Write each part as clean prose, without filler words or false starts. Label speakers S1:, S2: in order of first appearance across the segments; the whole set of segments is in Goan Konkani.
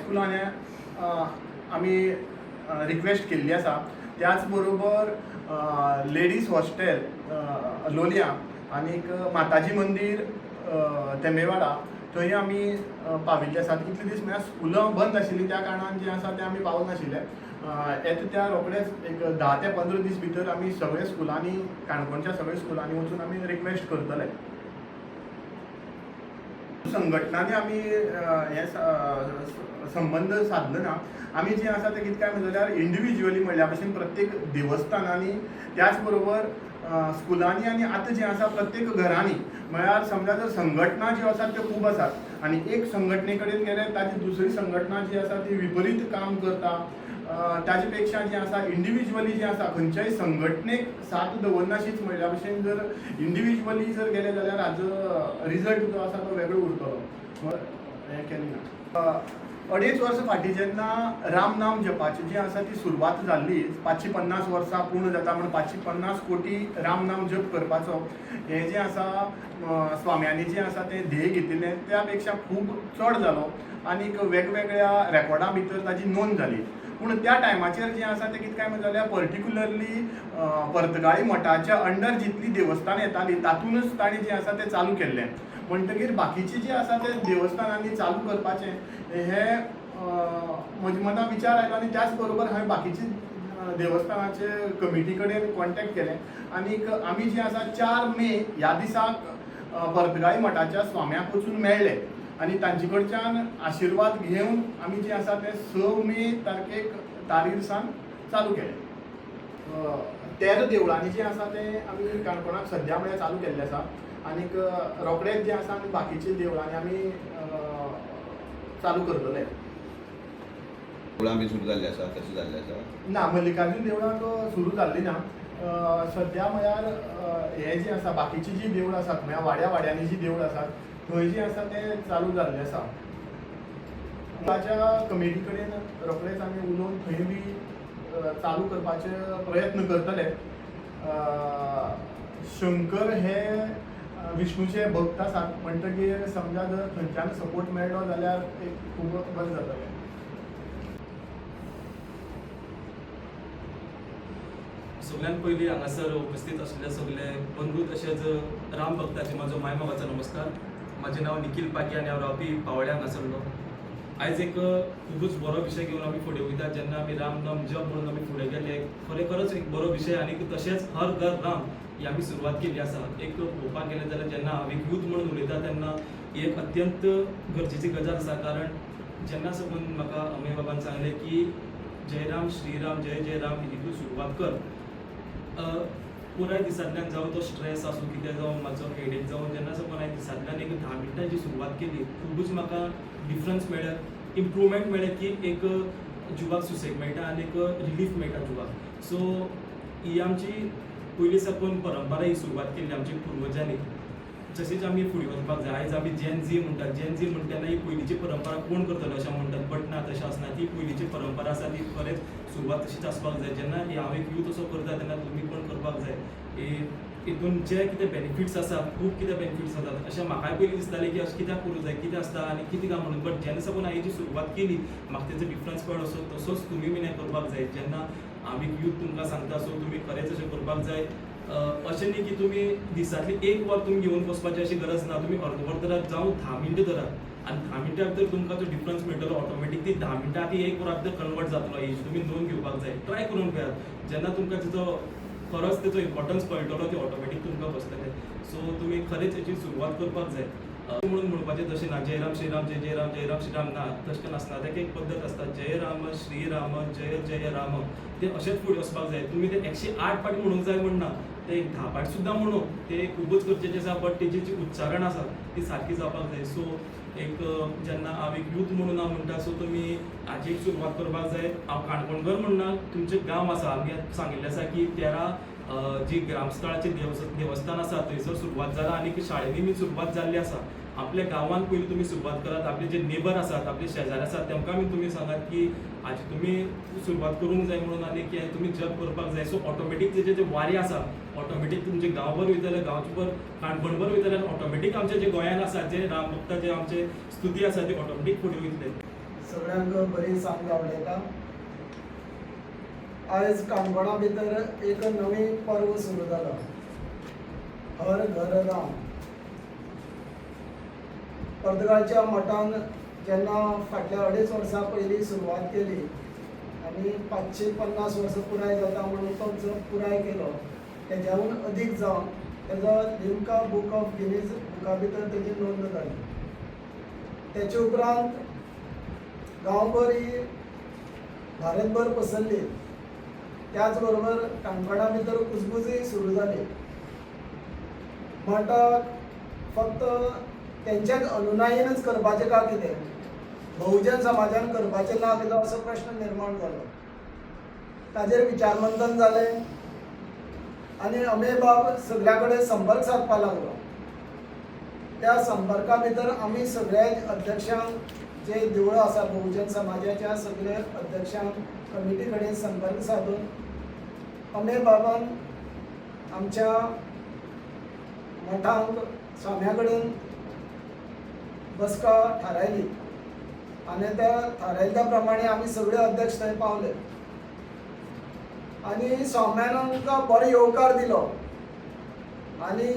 S1: हायस्कुलांनी आमी रिक्वेस्ट केल्ली आसा. त्याच बरोबर लेडीज हॉस्टेल लोलयां आनीक माताजी मंदीर तेंबेवाडा थंय आमी पाविल्ले आसात. इतले दीस म्हळ्यार स्कुलां बंद आशिल्लीं, त्या कारणान जें आसा तें आमी पावूंक नाशिल्ले. येता त्या रोखडेच एक 10 ते 15 दीस भितर आमी सगळे स्कुलांनी, काणकोणच्या सगळे स्कुलांनी वचून आमी रिक्वेस्ट करतले. संघटनांनी आमी हे संबंद सादलो ना. आमी जें आसा तें कितें काय म्हणलें जाल्यार इंडिविज्युअली म्हणल्या भशेन प्रत्येक देवस्थानांनी, त्याच बरोबर स्कुलांनी आनी आतां जें आसा प्रत्येक घरांनी. म्हळ्यार समजा जर संघटना ज्यो आसात त्यो खूब आसात आनी एक संघटने कडेन गेल्यार ताजी दुसरी संघटना जी आसा ती विपरीत काम करता. ताजे पेक्षा जें आसा इंडिविज्युअली जें आसा खंयच्याय संघटनेक साथ दवरनाशीच म्हणल्या भशेन जर इंडिविज्युअली जर गेले जाल्यार हाजो रिजल्ट जो आसा तो वेगळो उरतलो. हें केलें ना. 2.5 वर्सां फाटीं जेन्ना राम नाम जपाची जी आसा ती सुरवात जाल्ली, 550 वर्सां पूर्ण जाता म्हण 550 कोटी राम नाम जप करपाचो हें जें आसा स्वाम्यांनी जें आसा तें ध्येय घेतिल्लें, त्या पेक्षा खूब चड जालो आनीक वेगवेगळ्या रेकॉर्डां भितर ताजी नोंद जाली. पूण त्या टायमाचेर जें आसा तें कितें काय म्हणलें जाल्यार पर्टिक्युलरली पर्तगाळी मठाच्या अंडर जितलीं देवस्थानां येतालीं तातूंतच तांणी जें आसा तें चालू केल्लें. म्हणटकीर बाकीचें जें आसा तें देवस्थानांनी चालू करपाचें हें म्हज्या मनांत विचार आयलो आनी त्याच बरोबर हांवें बाकीचे देवस्थानाचे कमिटी कडेन कॉन्टेक्ट केलें आनीक आमी जें आसा 4 मे ह्या दिसाक पर्तगाळी मठाच्या स्वाम्याक वचून मेळ्ळे आनी तांचे कडच्यान आशिर्वाद घेवन आमी जें आसा तें 6 मे तारखेक तारीर सावन चालू केलें. 13 देवळांनी जें आसा तें आमी काणकोणाक सद्या म्हळ्यार चालू केल्लें आसा आनीक रोखडेच जें आसा आमी बाकीच्या देवळांनी आमी चालू करतले.
S2: देवळां बी सुरू जाल्ली आसा, तशें जाल्लें आसा?
S1: ना, मल्लिकार्जून देवळाक सुरू जाल्ली ना सद्या. म्हळ्यार हें जें आसा बाकीचीं जीं देवळां आसात, म्हळ्यार वाड्या वाड्यांनी जीं देवळां आसात थंय जें आसा तें चालू जाल्लें आसा. ताच्या कमिटी कडेन रोखडेच आमी उलोवन थंय बी चालू करपाचे प्रयत्न करतले. शंकर हे विष्णूचे भक्त आसात, म्हणटकीर समजा जर थंयच्यान सपोर्ट मेळ्ळो जाल्यार एक खूब बरें जातलें.
S3: सगळ्यात पयलीं हांगासर उपस्थित आशिल्ले सगळे बंधू तशेंच राम भक्ताचे म्हजो मायमोगाचो नमस्कार. म्हाजें नांव निखील पागी आनी हांव रावपी पावळ्या हांगासरलो. आयज एक खुबूच बरो विशय घेवन आमी फुडें वयता. जेन्ना आमी राम नाम जप म्हणून आमी फुडें गेले, खरेखरच एक बरो विशय आनी तशेंच हर घर राम ही आमी सुरवात केल्ली आसा. एक पळोवपाक गेलें जाल्यार जेन्ना हांव एक यूथ म्हणून उलयता तेन्ना ही एक अत्यंत गरजेची गजाल आसा, कारण जेन्ना साकून म्हाका अमेय बाबान सांगलें की जय राम श्रीराम जय जय राम ही तूं सुरवात कर, पुराय दिसांतल्यान जावं तो स्ट्रेस आसूं कितें जावं म्हाजो हेडेक जावं, जेन्ना साकून हांवें दिसांतल्यान एक 10 मिनटां जी सुरवात केली खुबूच म्हाका डिफरन्स मेळ्ळें, इम्प्रूवमेंट मेळ्ळें की एक जिवाक सुसेग मेळटा आनी एक रिलीफ मेळटा जिवाक. सो ही आमची पयलीं साकून परंपरा ही सुरवात केल्ली आमच्या पुर्वजांनी, तशेंच आमी फुडें वचपाक जाय. आयज आमी जेन झी म्हणटात, जेन झी म्हणटा तेन्ना ही पयलींची परंपरा कोण करतलो अशें म्हणटात, बट ना, तशें आसना. ती पयलींची परंपरा आसा ती खरेंच सुरवात तशीच आसपाक जाय. जेन्ना हांव एक यूथ असो करता तेन्ना तुमी पण करपाक जाय. हितून जे कितें बेनिफिट्स आसा, खूब कितें बेनिफिट्स आसात. अशें म्हाकाय पयलीं दिसतालें की अशें कित्याक करूं जाय, कितें आसता आनी कितें काय म्हणून, बट जेन्ना साकून हांवें जी सुरवात केली म्हाका तेजो डिफरन्स कळ्ळो. सो तसोच तुमी बीन हें करपाक जाय. जेन्ना आमी यूथ तुमकां सांगता, सो तुमी खरेंच अशें करपाक जाय. अशें न्ही की तुमी दिसांतली एक वर तुमी घेवन बसपाची अशी गरज ना. तुमी अर्द वर धरात जावं 10 मिनटां धरात आनी 10 मिनटां भितर तुमकां जो डिफरन्स मेळटलो ऑटोमॅटीक ती 10 मिनटां ती एक वरां भितर कन्वर्ट जातलो. ही तुमी नोंद घेवपाक जाय, ट्राय करून पळयात. जेन्ना तुमकां तेजो खरोच तेजो इम्पॉर्टन्स कळटलो ती ऑटोमॅटीक तुमकां बसतलें. सो तुमी खरेंच हेची सुरवात करपाक जाय. म्हणून म्हणपाचें तशें ना, जय राम श्रीराम जय जय राम जय राम श्रीराम ना, तशें नासना. ताका एक पद्दत आसता, जय राम श्रीराम जय जय राम, ते अशेंच फुडें वचपाक जाय. तुमी ते 108 फावटी म्हणूंक जाय म्हण ना, ते एक 10 फावटी सुद्दां म्हणू ते खुबूच गरजेचें आसा, बट तेजी जी उच्चारण आसा ती सारकी जावपाक जाय. सो एक जेन्ना हांव एक यूथ म्हणून हांव म्हणटा, सो तुमी हाजी एक सुरवात करपाक जाय. हांव काणकोणकर म्हणना, तुमचें गांव आसा, आमी सांगिल्लें आसा की 13 जी ग्रामस्थळाचें देवस्थान आसा थंयसर सुरवात जाला आनी शाळेंनी बी सुरवात जाल्ली आसा. आपल्या गांवांत पयलीं तुमी सुरवात करात. आपले जे नेबर आसात, आपले शेजारी आसात तेमकां बी तुमी सांगात की हाजी तुमी सुरवात करूंक जाय म्हणून आनी की तुमी जप करपाक जाय. सो ऑटोमॅटीक तेजे जे वारी आसा ऑटोमॅटीक तुमचे गांवभर वयतले, गांवभर काणकोणभर वयतले आनी ऑटोमॅटीक आमचे जे गोंयान आसा जे राम भक्त जे आमचे स्तुती आसा ती ऑटोमॅटीक फुडें वयतले.
S4: सगळ्यांक बरी सांग आवडटा. आयज काणकोणा भितर एक नवी पर्व सुरू जाला, हर घर राम. पर्तगाळच्या मठान जेन्ना फाटल्या 2.5 वर्सां पयलीं सुरवात केली आनी 550 वर्सां पुराय जाता म्हणून तो जप पुराय केलो, तेज्याहून अदीक जावन तेजो लिम्का बुक ऑफ गिनीज बुका भितर तेजी नोंद जाली. तेचे उपरांत गांवभर ही भारतभर पसरली. त्याच बरोबर काणकोणा भितर कुजबुजूय सुरू जाली. मठाक फक्त तेंच्याच अनुयायीनच करपाचें काय कितें, बहुजन समाजान करपाचें ना कितें, असो प्रश्न निर्माण जालो. ताजेर विचारमंथन जालें आनी अमेय बाब सगल्या कडेन संपर्क सादपाक लागलो. त्या संपर्का भितर आमी सगळे अध्यक्षांक, जे देवळां आसा बहुजन समाजाच्या सगळे अध्यक्षांक, कमिटी कडेन संपर्क सादून अमेय बाबान आमच्या मठांक स्वाम्या कडेन बसका थारायली आनी त्या थारायल्या प्रमाणे आमी सगळे अध्यक्ष थंय पावले आनी स्वाम्यान आमकां बरो येवकार दिलो आनी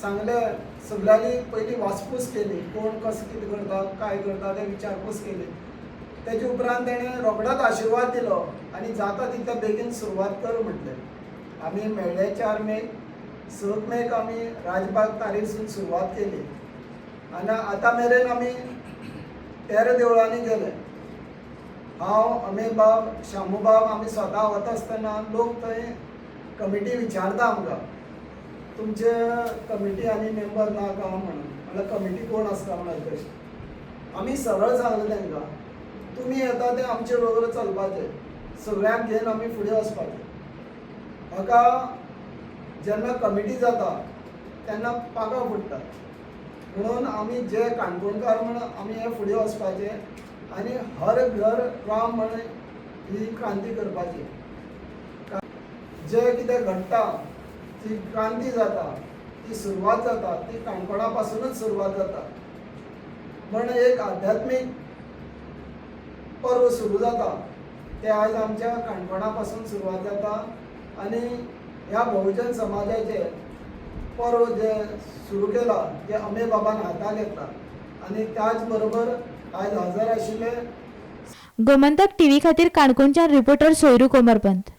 S4: सांगलें, सगल्यांनी पयलीं वासपूस केली, कोण कसो कितें करता, काय करता तें विचारपूस केली. तेजे उपरांत तेणें रोखडोच आशिर्वाद दिलो आनी जाता तितल्या बेगीन सुरवात कर म्हटलें. आमी मेळ्ळे 4 मेक, 6 मेक आमी राजबाग तारीख सुरवात केली आनी आतां मेरेन आमी 13 देवळांनी गेले. हांव, अमेय बाब, शामूबाब आमी स्वता वता आसतना लोक थंय कमिटी विचारता आमकां, तुमचे कमिटी आनी मेंबर ना काय म्हणून. म्हणल्यार कमिटी कोण आसता म्हण अध्यक्ष. आमी सरळ सांगलें तांकां, तुमी येता ते आमचे बरोबर चलपाचें, सगळ्यांक घेवन आमी फुडें वचपाचें. म्हाका जेन्ना कमिटी जाता तेन्ना पागां फुट्टात, म्हणून आमी जे काणकोणकार म्हण आमी हे फुडें वचपाचें आनी हर घर राम म्हण ही क्रांती करपाची. जें कितें घडटा, जी क्रांती जाता, ती सुरवात जाता ती काणकोणा पासुनूच सुरवात जाता. म्हण एक आध्यात्मीक पर्व सुरू जाता तें आयज आमच्या काणकोणा पासून सुरवात जाता. आनी ह्या बहुजन समाजाचें पर्व जें सुरू केलां तें अमेय बाबान हाताक घेतलां आनी त्याच बरोबर आयज हजर आशिल्ले
S5: गोमंतक टीव्ही खातीर काणकोणच्यान रिपोर्टर सोयरू कोमरपंत.